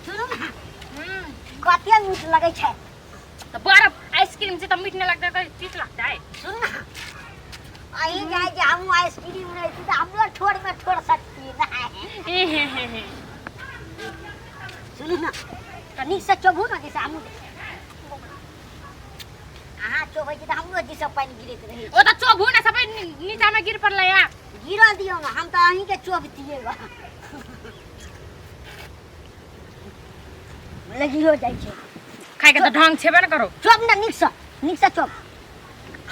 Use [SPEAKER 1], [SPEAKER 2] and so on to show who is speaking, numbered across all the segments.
[SPEAKER 1] सुनू ने, कते मीठ लगै छै।
[SPEAKER 2] तो बर्फ आइसक्रीम से तो मीठ नहीं लगता है, तीत लगता है।
[SPEAKER 1] सुन ना, अहीं जाय जे हमहूँ आइसक्रीम रहती तऽ हमरो ठोर में ठोर सकती ना। सुनू ना, तऽ नीकसँ चोभू ने, जैसे हमहूँ अहाँ चोभै छी तऽ हमरो दिस पानि गिरैत रहै।
[SPEAKER 2] ओ तऽ चोभू ने, सब नीचा में गिर पड़लै या।
[SPEAKER 1] गिरऽ दियौ ने, हम तऽ अहीँके चोभतियै। बा लगियो जाइ छै।
[SPEAKER 2] खाय के तऽ ढंग छेबे ने करो।
[SPEAKER 1] चोप ने नीकसँ, नीकसँ चोप।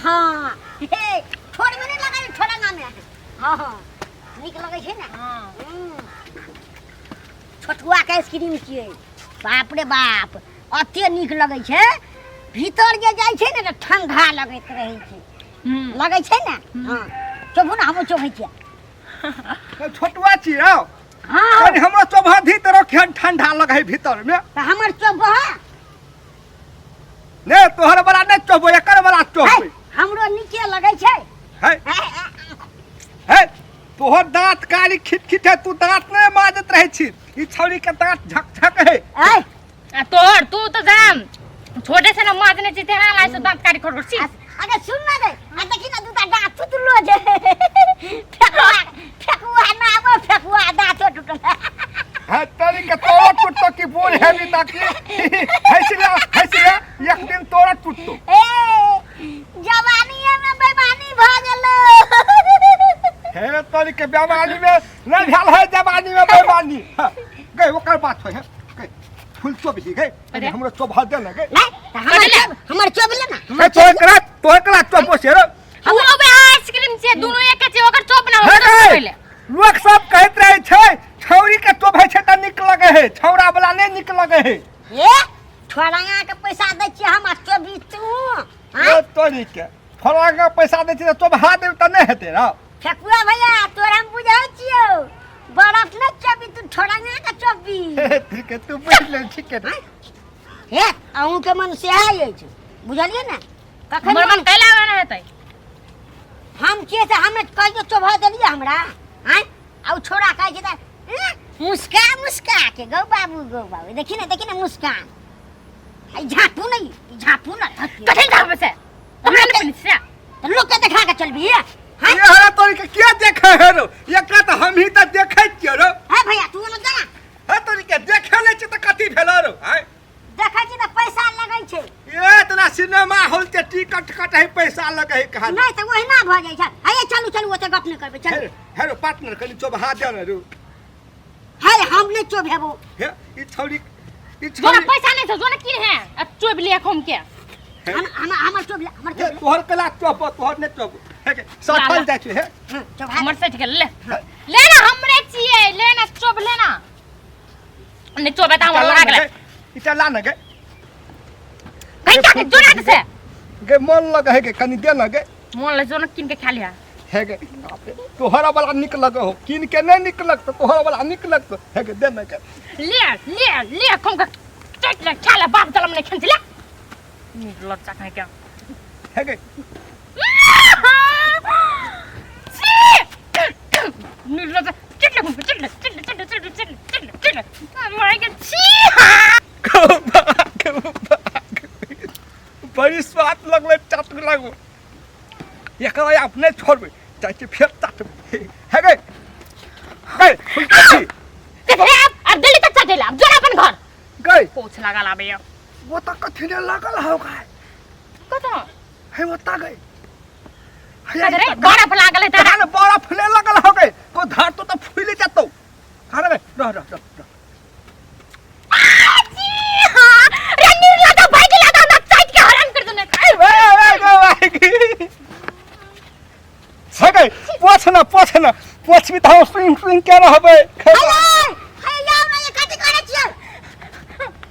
[SPEAKER 1] हाँ, हे, ठोरमे नहि लगाइ, ठोरंगामे। हाँ हाँ, नीक लगै छै ने?
[SPEAKER 2] हाँ।
[SPEAKER 1] छोटुआके आइसक्रीम छियै। बाप रे बाप, अते नीक लगै छै। भीतर जे जाइ छै ने तऽ ठंडा लगैत रहै छै। लगै छै ने? हाँ, चोभू ने, हमहूँ चोभै छियै।
[SPEAKER 3] छोटुआ छी रौ?
[SPEAKER 1] हाँ।
[SPEAKER 3] कनि हमरो चोभा दी तोरो, केहन ठंडा लगै है भीतर में।
[SPEAKER 1] तऽ हमर चोभह।
[SPEAKER 3] ने तोहर वाला नहि चोभो, एकर वाला चोभबै।
[SPEAKER 1] हमरो नीके लगै छै।
[SPEAKER 3] है है, तोहर दांत कारी खिट खिट है, तू दांत नहि माजैत रहै छी। ई छौड़ी के दांत झक झक है।
[SPEAKER 1] ऐ।
[SPEAKER 2] आ तोहर तू तो जाम छोटे से ना माजने छी तेना लाइ से दांत काटी खड़ छी।
[SPEAKER 1] अरे सुन ना रे, आ देखी ना, दूटा दांत टुटलो जे फेकुआ, फेकुआ ना आबो, फेकुआ दांतो टुटल।
[SPEAKER 3] है तोरी के, तोरा टूटतो कि बूढ़ हेबी ताकि हंसला हंसला, एक दिन तोरा टूटतो।
[SPEAKER 1] ए, जवानी में बेमानी भ गेलो।
[SPEAKER 3] हे तोरी के, बेमानी में नहीं भेल है, जवानी में बेमानी। हाँ, गए ओकर बात होय है। गए फूल चोबही गए।
[SPEAKER 2] अरे।
[SPEAKER 3] हमरो चोभा दे ना गए।
[SPEAKER 1] नहीं तऽ हमर चोब, हमर चोब ले ना।
[SPEAKER 3] हे तोहर करा, तोहर करा चोबो से रे।
[SPEAKER 2] तू ओबे आइसक्रीम से दुनु एक छै, ओकर चोप ना।
[SPEAKER 3] हे
[SPEAKER 2] ओकर
[SPEAKER 3] गए,
[SPEAKER 2] पहिले
[SPEAKER 3] लोक सब कहैत रहे छै छौरी के चोभै छै तऽ नीक लगे है, छौरा वाला नहि नीक लगे है।
[SPEAKER 1] ए, छोड़ांगा के पैसा दै छियै हम आ चोबी तू?
[SPEAKER 3] ए तोरी के, फलां के पैसा दै छी तऽ चोभा देब तऽ नहि हेतै रौ?
[SPEAKER 1] फेकुआ भैया, तोरा हम बुझै छियौ, बरफ नहि चोबी तू, छोड़ांगा के चोबी।
[SPEAKER 3] ठीक है, तू बुझि ले, ठीक है।
[SPEAKER 1] हे, अहूँके मन सएह अछि, बुझलियै ने? कखन
[SPEAKER 2] हमर मन कैला आवे ना हेतै?
[SPEAKER 1] हम छियै से हमे कहियो चोभा देलियै हमरा? आँय, आ उ छोड़ा कहै छै तऽ मुस्का मुस्का के, गौ बाबू, गौ बाबू, देखी ने, देखी ने मुस्कान। ई झाँपू ने, ई झाँपू ने।
[SPEAKER 2] कथि झापे से हमरा नहीं पुलिस से?
[SPEAKER 1] तऽ लोक के देखा के चलबी? हाँ।
[SPEAKER 3] ये हरा तोरी के किया देखे है रो? एकरा तऽ हम ही तऽ देखै छियै रो।
[SPEAKER 1] हे भैया, तू ओना जा।
[SPEAKER 3] हे तोरी के, देखे ले छी तऽ कथी भेल रो? आँय?
[SPEAKER 1] देखै छी तऽ पैसा लगै छै।
[SPEAKER 3] ए तना सिनेमा हॉल के टिकट कटे है, पैसा लगे है कहाँ?
[SPEAKER 1] नहि तऽ ओहिना भऽ जाइ छै। हे, चलू चलू, ओते गप नहि करबै, चलू।
[SPEAKER 3] हे रो पार्टनर, कनि चोभा दे ने रो।
[SPEAKER 1] हे, हम नहि चोभेबो।
[SPEAKER 3] हे, ई छौरी, ई
[SPEAKER 2] जोना
[SPEAKER 3] छौरी।
[SPEAKER 2] पैसा नहीं छौ, जोना की है आ चोब लिया हम के।
[SPEAKER 1] हम हम हमर चोभ ले, हमर
[SPEAKER 3] हे
[SPEAKER 1] चोभ ले।
[SPEAKER 3] तोहर कला चोभ, तोहर नहि चोभ। हे के सठल जाइ छै हे।
[SPEAKER 1] हँ, चोभा।
[SPEAKER 2] हमर सटि गेल। ले ले ना, हमरे छियै, ले ना, चोब ले ना। नहीं चोबे त हमर लगा गेलै।
[SPEAKER 3] इटा ला ने गे।
[SPEAKER 2] कहीं का के जोना दे से।
[SPEAKER 3] गे, मन लगे है गे, कनि दे ने गे।
[SPEAKER 2] मोन ले, जोना कीन के खा लिया।
[SPEAKER 3] हे गे, बाप रे, तोहरा वाला निक लगे हो, कीन के नहीं निक लगतो, तोहरा वाला निक लगतो। हे गे, दे ने गे।
[SPEAKER 2] ले ले ले, हम के चट ले, खा ले, बाप जलम नहीं खेल ले लच्चा खाए के।
[SPEAKER 3] हे गे।
[SPEAKER 2] निर्लज्ज, चिट ले, चिट ले, चिट ले, चिट ले, चिट ले, चिट ले, चिट ले, चिट ले, माय के छी।
[SPEAKER 3] भाग, बड़ी स्वाद लगलै, चटक लगो। एकरा अपने छोड़बै, जाइ छी फेर चटबै। हे गे, गई फुलका छी।
[SPEAKER 2] कथी अब? अब दिल्ली तक चटेला, अब जोड़ा अपन घर।
[SPEAKER 3] गई
[SPEAKER 2] पोछ लगा लाबे।
[SPEAKER 3] वो तो कथी ने लगल हौ गाय?
[SPEAKER 2] कत?
[SPEAKER 3] हे, ओता गई।
[SPEAKER 2] अरे बर्फ लागल है तारा।
[SPEAKER 3] ने बर्फ ले लगल हो गई को धार तो फूले जतौ। खा रे, रह रह रह रह।
[SPEAKER 2] रे निर्लज्ज, भाई के लादा ना चाट के हराम कर देने।
[SPEAKER 3] ए ए गो भाई हे गई, पोछ ना, पोछ ना, पोछबी तऽ हम सुनि सुनि के रहबै।
[SPEAKER 1] हे, हे, जाउ ने, ये कथी करै छियै?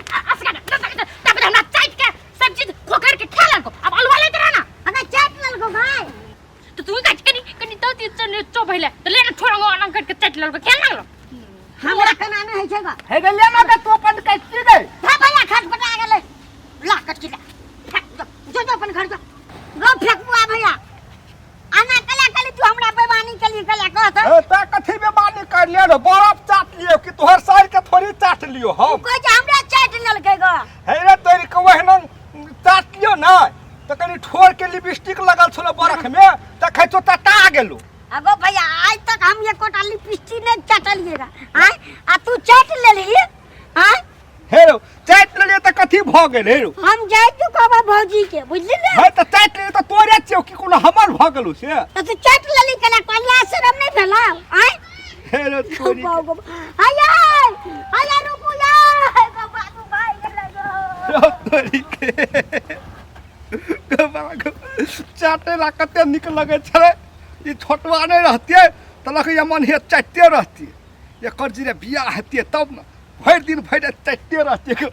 [SPEAKER 2] असगर तब हमरा चाट के सब चीज खोखर के खा लेलको, अब अलुआ लेते रहना।
[SPEAKER 1] अबे, चाटि लेलको भाइ।
[SPEAKER 2] तो तू काट कनी कनी दो तीन चने चो भइले तो ले ना, छोड़ंगो अनंग करके चाट लेलको, खेल लागलो।
[SPEAKER 1] हमरा केना नहि होइ छै ग।
[SPEAKER 3] हे गई, ले ना के तू अपन कैसी गई।
[SPEAKER 1] हे भैया, खटपटा गेलै, ला कटकी ला, फेक, जो जो जो अपन घर जो। गो फेकुआ भैया, आना कला कली तू हमरा बेमानी केली, कला कह त।
[SPEAKER 3] ए त कथी बेमानी कर लियो रे? बर्फ चाट लियो कि तोहर सार के थोड़ी चाट। चाट लियो हम
[SPEAKER 1] कहै छै हमरा चाटि लेलकै गो।
[SPEAKER 3] हे रे तोरी के ओहिना चाट लियो ने तऽ कनि ठोर के लिपस्टिक लगल छलो बरख में तऽ खैचो तटा गेलो।
[SPEAKER 1] अगो भैया आज तक हम एकोटा लिपस्टिक नहीं चटलिए रा आय आ तू चट लेली आय।
[SPEAKER 3] हे रो चाटि लेलियै तऽ कथी भऽ गेल हे रो?
[SPEAKER 1] हम जाइ तू कहबै भौजी के, बुझली ने?
[SPEAKER 3] हे तऽ चाटि लेलियै तऽ तोरे छियौ कि कोनो हमर भऽ गेलौ से?
[SPEAKER 1] तऽ तू चाटि लेली केना कोला शरम नहीं भेलौ आय?
[SPEAKER 3] हे रो तोरी
[SPEAKER 1] गो गो आय आय आय रुकू आय गो बाबू भाई गेलै गो।
[SPEAKER 3] रो तोरी के गो बाबा गो, चाटे ला कते नीक लगै छलै। ई छोटवा नहि रहतियै तऽ लगैया मन हे चाटिते रहतियै। एकर जे बियाह हेतियै तब ने भरि दिन भरि राति चाटिते रहतियै।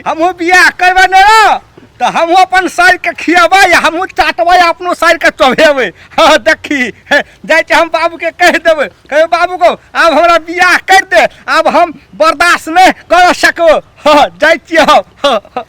[SPEAKER 3] हमहूँ बियाह करबै ने तऽ हमहूँ अपन साइरके खियेबै, हमहूँ चाटबै, अपनो साइरके चोभेबै। हँ देखी जाइ छी हम बाबूके कहि देबै, कहबै बाबू गो आब हमरा बियाह करि दे, आब हम बर्दाश्त नहि कऽ सकब। हँ जाइ छियै हम। हँ।